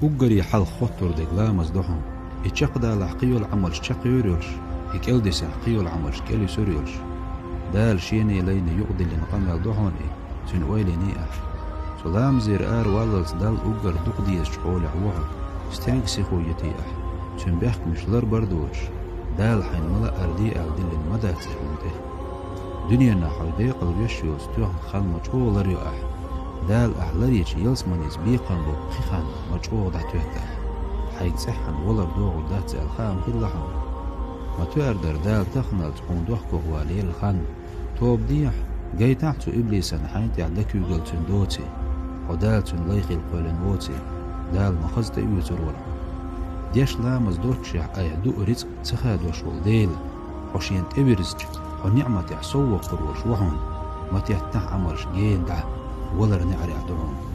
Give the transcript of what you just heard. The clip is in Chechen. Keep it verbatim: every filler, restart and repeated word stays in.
Уггаре хьалха хоттур дерг ламаз ду хьуна. И чакхдалахь кхыйола Ӏамалш чакхйоьр йолуш, и кӀелдисехь кхыйола Ӏамалш кӀелйисур йолуш. Дала Шена лайна юкъадиллина къамел ду хьуна и, Цуьнан ойла йиний ахь. Цу ламазера араваллалц Далла уггар дукха дезачу хьолехь ву хьо. Стенга сихо йитий ахь? Цуьнан бехкамаш ларбар а доцуш, Дала хьайна ма лаара де аьлла диллина ма дац и хьуна тӀе. Дуьненахь хьо декъала веш йоцу тоьхна хан ма чӀогӀа ларйо ахь. Дала ахь ларйича, ялсаманица бекхам болу кхин хан ма чӀогӀа дӀатоьтту ахь. Хьайга цӀеххьана валар догӀур дац аьлла хаам хилла хьуна. Ма тоьар дара Дала таханалц хьуна дохковала елла хан. Тоба дехьа, гайтахьа цу иблисан хьайна тӀехь дан куьйгалла цуьнан доций, хьо Дала цуьнан лай хила кхоьллина воций, Дала ма хаза тӀеоьцур вара хьо. Деш ламаз доццушехь айхьа дуу рицкъ ца хадош волу Дела, хьо Шена тӀевирзича, хьо ниӀматехь сов воккхур волуш ву хьуна, ма теттахь Ӏамалш гена дӀа, валар неӀарехь ду хьуна.